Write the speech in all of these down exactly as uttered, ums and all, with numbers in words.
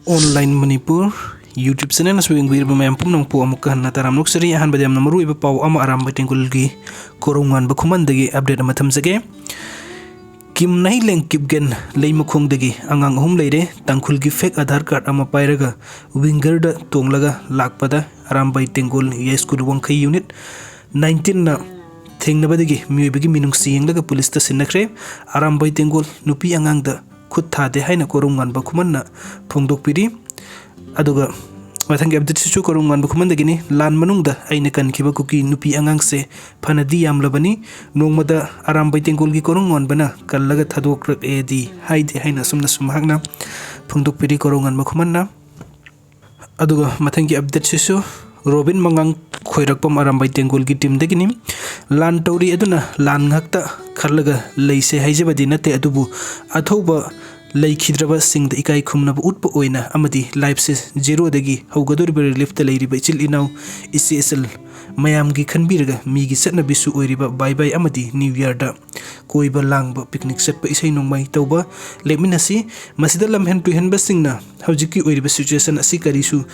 Online Manipur YouTube channel ꯑꯁꯤꯕꯨ ꯌꯦꯡꯕꯤꯔꯤꯕ ꯃꯌꯥꯝ ꯄꯨꯝꯅꯃꯛꯄꯨ ꯑꯃꯨꯛꯀ ꯍꯟꯅ ꯇꯔꯥꯝꯅ ꯑꯣꯛꯆꯔꯤ꯫ ꯑꯍꯥꯟꯕꯗ ꯌꯥꯝꯅ ꯃꯔꯨꯑꯣꯏꯕ ꯄꯥꯎ ꯑꯃ ꯑꯔꯥꯝꯕꯥꯏ ꯇꯦꯡꯒꯣꯜꯒꯤ ꯀꯣꯔꯧꯉꯥꯟꯕ ꯈꯨꯃꯟꯗꯒꯤ update ꯑꯃ ꯊꯝꯖꯒꯦ꯫ ꯀꯤꯝ ꯅꯍꯤ ꯂꯦꯡ ꯀꯤꯞꯒꯦꯟ ꯂꯩꯃꯈꯣꯡꯗꯒꯤ ꯑꯉꯥꯡ ꯑꯍꯨꯝ ꯂꯩꯔꯦ꯫ ꯇꯥꯡꯈꯨꯜꯒꯤ fake Aadhaar card ꯑꯃ ꯄꯥꯏꯔꯒ wingerꯗ ꯇꯣꯡꯂꯒ ꯂꯥꯛꯄꯗ ꯑꯔꯥꯝꯕꯥꯏ ꯇꯦꯡꯒꯣꯜ ꯌꯥꯏꯁ꯭ꯀꯨꯜ ꯋꯥꯡꯈꯩ unit nineteenꯅ ꯊꯦꯡꯅꯕꯗꯒꯤ ꯃꯤꯑꯣꯏꯕꯒꯤ ꯃꯤꯅꯨꯡꯁꯤ ꯌꯦꯡꯂꯒ ꯄꯨꯂꯤꯁꯇ ꯁꯤꯟꯅꯈ꯭ꯔꯦ꯫ ꯑꯔꯥꯝꯕꯥꯏ ꯇꯦꯡꯒꯣꯜ ꯅꯨꯄꯤ ꯑꯉꯥꯡꯗ ꯈꯨꯠ ꯊꯥꯗꯦ ꯍꯥꯏꯅ ꯀꯣꯔꯧꯉꯥꯟꯕ ꯈꯨꯃꯟꯅ ꯐꯣꯡꯗꯣꯛꯄꯤꯔꯤ꯫ ꯑꯗꯨꯒ ꯃꯊꯪꯒꯤ updateꯁꯤꯁꯨ ꯀꯣꯔꯧꯉꯥꯟꯕ ꯈꯨꯃꯟꯗꯒꯤꯅꯤ꯫ ꯂꯥꯟ ꯃꯅꯨꯡꯗ ꯑꯩꯅ ꯀꯟꯈꯤꯕ ꯀꯨꯀꯤ ꯅꯨꯄꯤ ꯑꯉꯥꯡꯁꯦ ꯐꯅꯗꯤ ꯌꯥꯝꯂꯕꯅꯤ꯫ ꯅꯣꯡꯃꯗ ꯑꯔꯥꯝꯕꯥꯏ ꯇꯦꯡꯒꯣꯜꯒꯤ ꯀꯣꯔꯧꯉꯥꯟꯕꯅ ꯀꯜꯂꯒ ꯊꯥꯗꯣꯛꯂꯛꯑꯦꯗꯤ ꯍꯥꯏꯗꯦ ꯍꯥꯏꯅ ꯑꯁꯨꯝꯅꯁꯨ ꯃꯍꯥꯛꯅ ꯐꯣꯡꯗꯣꯛꯄꯤꯔꯤ ꯀꯣꯔꯧꯉꯥꯟꯕ ꯈꯨꯃꯟꯅ꯫ ꯑꯗꯨꯒ ꯃꯊꯪꯒꯤ updateꯁꯤꯁꯨ ꯔꯣꯕꯤꯟ ꯃꯉꯥꯡ ꯈꯣꯏꯔꯛꯄꯝ ꯑꯔꯥꯝꯕꯥꯏ ꯇꯦꯡꯒꯣꯜꯒꯤ teamꯗꯒꯤꯅꯤ꯫ ꯂꯥꯟ ꯇꯧꯔꯤ ꯑꯗꯨꯅ ꯂꯥꯟ ꯉꯥꯛꯇ ꯈꯜꯂꯒ ꯂꯩꯁꯦ ꯍꯥꯏꯖꯕꯗꯤ ꯅꯠꯇꯦ, ꯑꯗꯨꯕꯨ ꯑꯊꯧꯕ ꯂꯩꯈꯤꯗ꯭ꯔꯕꯁꯤꯡꯗ ꯏꯀꯥꯏ ꯈꯨꯝꯅꯕ ꯎꯠꯄ ꯑꯣꯏꯅ ꯑꯃꯗꯤ lifeꯁꯦ zeroꯗꯒꯤ ꯍꯧꯒꯗꯧꯔꯤꯕ reliefꯇ ꯂꯩꯔꯤꯕ ꯏꯆꯤꯜ ꯏꯅꯥꯎ, ꯏꯆꯦ ꯏꯆꯜ ꯃꯌꯥꯝꯒꯤ ꯈꯟꯕꯤꯔꯒ ꯃꯤꯒꯤ ꯆꯠꯅꯕꯤꯁꯨ ꯑꯣꯏꯔꯤꯕ bye bye ꯑꯃꯗꯤ New Yearꯗ ꯀꯣꯏꯕ ꯂꯥꯡꯕ, picnic ꯆꯠꯄ, ꯏꯁꯩ ꯅꯣꯡꯃꯥꯏ ꯇꯧꯕ ꯂꯦꯞꯃꯤꯟꯅꯁꯤ꯫ ꯃꯁꯤꯗ ꯂꯝꯍꯦꯟ ꯇꯨꯍꯦꯟꯕꯁꯤꯡꯅ ꯍꯧꯖꯤꯛꯀꯤ ꯑꯣꯏꯔꯤꯕ situation ꯑꯁꯤ ꯀꯔꯤꯁꯨ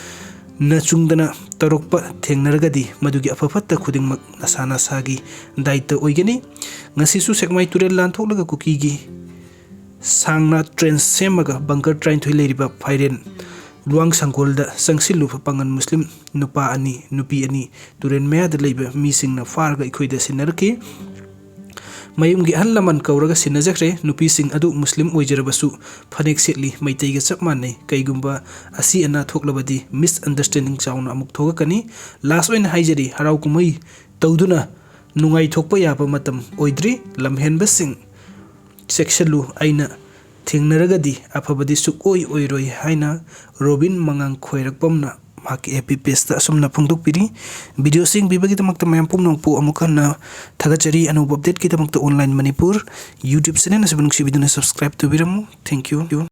ꯅꯆꯨꯡꯗꯅ ꯇꯧꯔꯛꯄ ꯊꯦꯡꯅꯔꯒꯗꯤ ꯃꯗꯨꯒꯤ ꯑꯐ ꯐꯠꯇ ꯈꯨꯗꯤꯡꯃꯛ ꯅꯁꯥ ꯅꯁꯥꯒꯤ ꯗꯥꯏꯇ ꯑꯣꯏꯒꯅꯤ꯫ ꯉꯁꯤꯁꯨ ꯁꯦꯛꯃꯥꯏ ꯇꯨꯔꯦꯜ ꯂꯥꯟꯊꯣꯛꯂꯒ ꯀꯨꯀꯤꯒꯤ ꯁꯥꯡꯅ trench ꯁꯦꯝꯃꯒ bunker ꯇꯔꯥꯅꯤꯊꯣꯏ ꯂꯩꯔꯤꯕ ꯐꯥꯏꯔꯦꯟ ꯂꯨꯋꯥꯡ ꯁꯪꯒꯣꯜꯗ ꯆꯪꯁꯤꯜꯂꯨꯕ ꯄꯥꯉꯟ ꯃꯨꯁꯂꯤꯝ ꯅꯨꯄꯥ ꯑꯅꯤ, ꯅꯨꯄꯤ ꯑꯅꯤ ꯇꯨꯔꯦꯜ ꯃꯌꯥꯗ ꯂꯩꯕ ꯃꯤꯁꯤꯡꯅ ꯐꯥꯔꯒ ꯑꯩꯈꯣꯏꯗ ꯁꯤꯟꯅꯔꯛꯈꯤ꯫ ꯃꯌꯨꯝꯒꯤ ꯑꯍꯜ ꯂꯃꯟ ꯀꯧꯔꯒ ꯁꯤꯟꯅꯖꯈ꯭ꯔꯦ꯫ ꯅꯨꯄꯤꯁꯤꯡ ꯑꯗꯨ ꯃꯨꯁꯂꯤꯝ ꯑꯣꯏꯖꯔꯕꯁꯨ ꯐꯅꯦꯛ ꯁꯦꯠꯂꯤ, ꯃꯩꯇꯩꯒ ꯆꯞ ꯃꯥꯟꯅꯩ꯫ ꯀꯩꯒꯨꯝꯕ ꯑꯁꯤ ꯑꯅꯥ ꯊꯣꯛꯂꯕꯗꯤ misunderstanding ꯆꯥꯎꯅ ꯑꯃꯨꯛ ꯊꯣꯛꯂꯛꯀꯅꯤ꯫ Last ꯑꯣꯏꯅ ꯍꯥꯏꯖꯔꯤ, ꯍꯔꯥꯎ ꯀꯨꯝꯍꯩ ꯇꯧꯗꯨꯅ ꯅꯨꯡꯉꯥꯏꯊꯣꯛꯄ ꯌꯥꯕ ꯃꯇꯝ ꯑꯣꯏꯗ꯭ꯔꯤ꯫ ꯂꯝꯍꯦꯟꯕꯁꯤꯡ ꯆꯦꯛꯁꯤꯜꯂꯨ, ꯑꯩꯅ ꯊꯦꯡꯅꯔꯒꯗꯤ ꯑꯐꯕꯗꯤ ꯁꯨꯛꯑꯣꯏ ꯑꯣꯏꯔꯣꯏ ꯍꯥꯏꯅ ꯔꯣꯕꯤꯟ ꯃꯉꯥꯡ ꯈꯣꯏꯔꯛꯄꯝꯅ ꯃꯍꯥꯛꯀꯤ FB pageꯇ ꯑꯁꯨꯝꯅ ꯐꯣꯡꯗꯣꯛꯄꯤꯔꯤ꯫ Videoꯁꯤ ꯌꯦꯡꯕꯤꯕꯒꯤꯗꯃꯛꯇ ꯃꯌꯥꯝ ꯄꯨꯝꯅꯃꯛꯄꯨ ꯑꯃꯨꯛ ꯍꯟꯅ ꯊꯥꯒꯠꯆꯔꯤ꯫ ꯑꯅꯧꯕ updateꯀꯤꯗꯃꯛꯇ Online Manipur YouTube channel ꯑꯁꯤꯕꯨ ꯅꯨꯡꯁꯤꯕꯤꯗꯨꯅ subscribe ꯇꯧꯕꯤꯔꯝꯃꯨ꯫ Thank you꯫